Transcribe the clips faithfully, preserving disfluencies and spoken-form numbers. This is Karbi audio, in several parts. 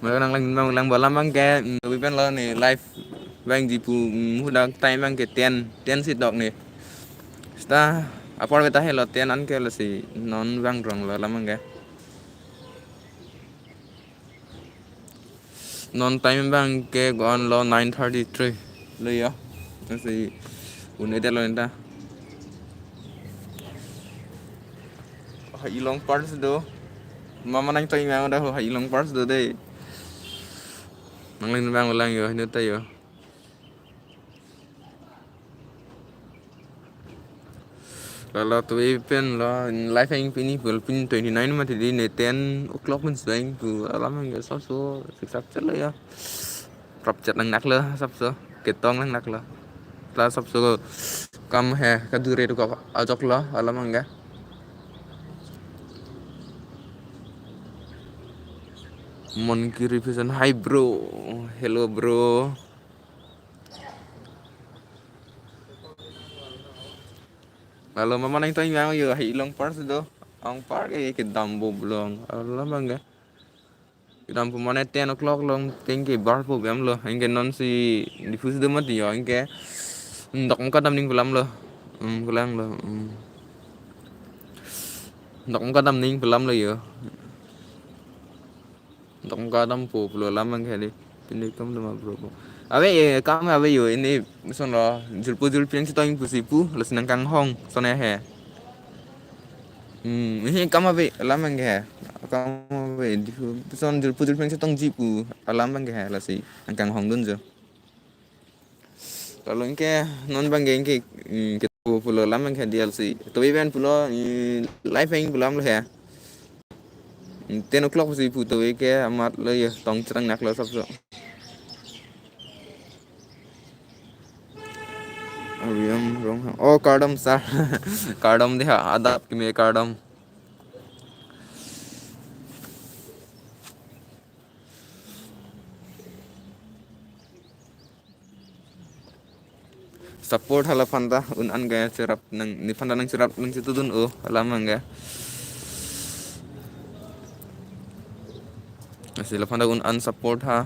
Mane nanglang bang lang ba alam abang ke, mm, wi pen lo ne live vangji pu, mm, hadak time abang ke ten, ten si tok ne. Seta apor beta helo ten an ke lasi non vangrong lo alam abang ke. Non time abang ke ko-an lo nine thirty-three lo ya. Lasi un-edetlo neta. Hai Ilong Parts do. Mama nangtoi abang dak hai Ilong Parts do dei. Nanglang bang lang yo, hino ta yo. Lalo tuwi pen lo live ang pini pul pin twenty nine mati di ne ten o'clock pen sveng pu alam abang ke sapso siksak chalo ya. Prap chat nangnak lo sapso, ketong nangnak lo. La sapso kam he kadure tu ka ajok lo alam abang ke. Mon kiri pisan, hi bro. Hello bro. Lalo mama nangtoi abang yo, hai Ilong Parts do. Ong park e kedam bo blong. Alam abang ke. Kedam pu mane ten o'clock along pen ke bar po bam lo. Anke non si diffuse do mati yo, anke. Dok muka dam ning pelam lo. Hmm, pelam lo. Hmm. Dok muka dam ning pelam lo yo. Dok kadam po pulo alam abang ke di. Pini kam dama bro. Ave ye kam ave yo, ini son lo julpo julpi nangchetong pusi pu, lasi nangkanghong son he. Hmm, ini kam ave alam abang ke. Kam ave di pu, son julpo julpi nangchetongji pu alam abang ke lasi nangkanghong dun jo. Lalu anke non abang ke anke, mm, kita pulo alam abang ke di lasi. Tuwi pen pulo, mm, live ang pulo alam lo he. Mm, ten o'clock si pu tuwi ke amat lo ya, tong cherang nak lo sapso. Ariam rong ha. Oh, kardom sir. Kardom dei ha, adap keme kardom. Support hala aphanta un-an ke cherap nang, nephan ta nangcherap nangchetudun-o alam abang ke. Lasi laphanta un-an support ha.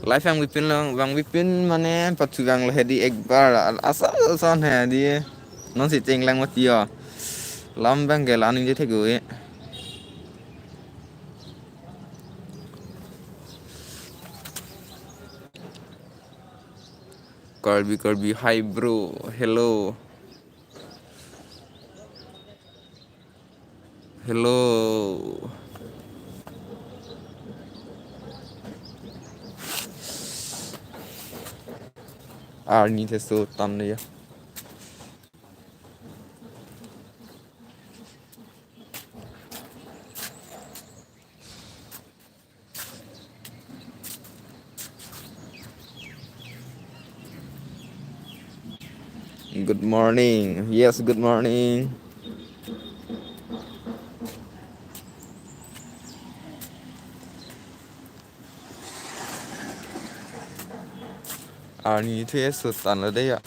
Live ang bipin lang, bang bipin mane pachu bang lo he di ekbar al-, asa son he di. Non si cheng lang mati yo. Alam abang ke la-an ningje thek-o e. Karbi, Karbi, hi bro, hello. Hello. Arni the so tan ya. Good morning. Yes, good morning. Arni the so tan lo dei ya.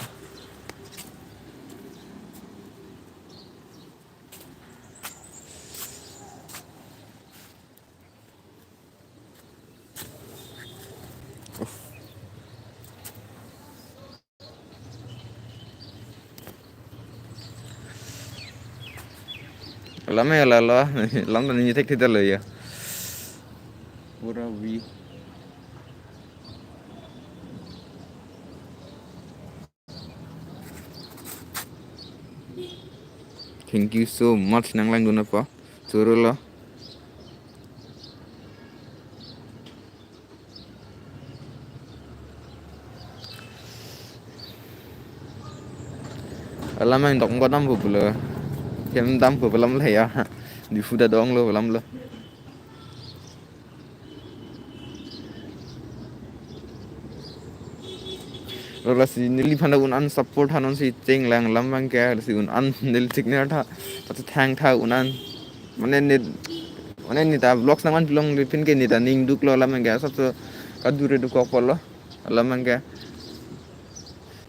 Alam ya lalo, alam ta ningje thek thedetlo ya. Pura vi. Thank you so much nanglangdun apot. Choro lo. Alam ang dok ko dam pulo. Hem dam pu alam le ya. Di hu ta dong lo alam lo. Lasi neliphan ta un-an support ha, non si cheng lang alam abang ke, lasi un-an neli chik ne tha, pachethang tha un-an. Mane ne, mane ne ta vlogs nangvan pilong le pin ke ne ta ning duk lo alam abang ke, asap so kadure dukok pulo alam abang ke.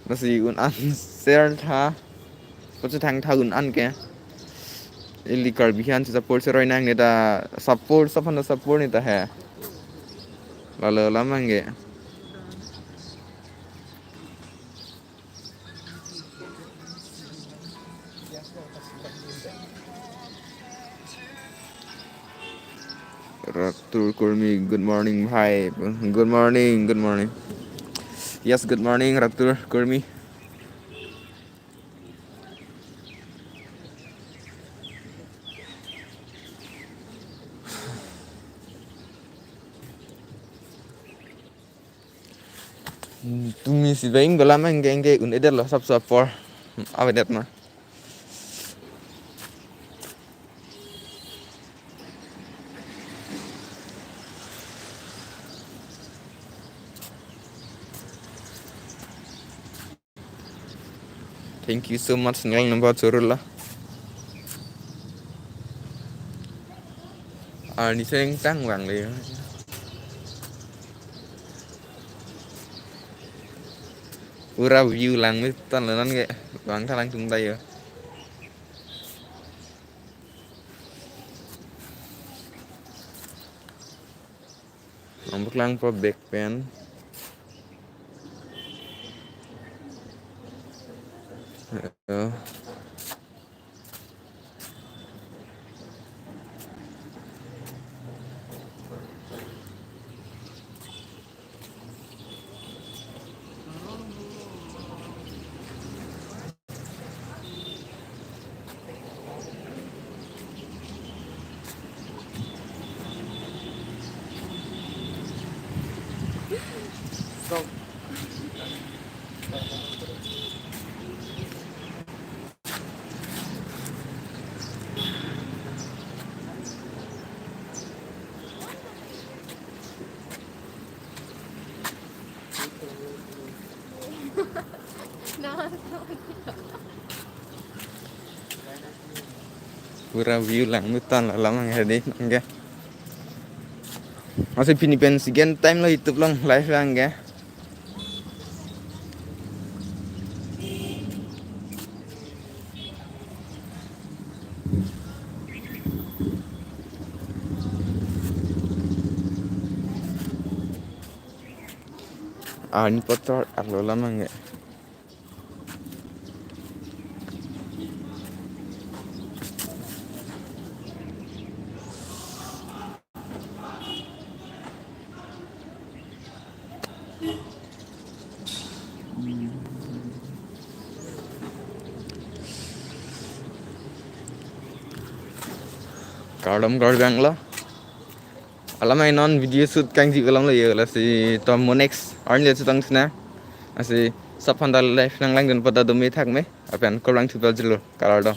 Lasi un-an share tha, pachethang tha un-an ke. Ili Karbi aphan si support seroi nang ne ta, support, sab aphan ta support ne ta he. Lalo alam abang ke. Ratur Kurmi, good morning, bhai. Good morning, good morning. Yes, good morning, Ratur Kurmi. Tumi si bang golam angke angke un-edet lo sap sap apor. Avedet ma. Thank you so much, nang nangpachorolo. Arni seng tang vang le. Pura view lang ni tan lo non ke. Vang tha lang tung ta yo. Nangpaklangpo back pen. Eh. Pura view lang nutan la lam ang hedi nangke. Masih pini pen second time lo YouTube along live lang ke. Ah, ini potrot arlo lam ang ke. Kardom kardang lo. Alam ai non video shoot kangji alam lo yo, lasi to mo next arni le chutang sina. Lasi sab aphan ta live nanglangdun pada dumi thak me. Lapen kurang thupel jilo, kardom.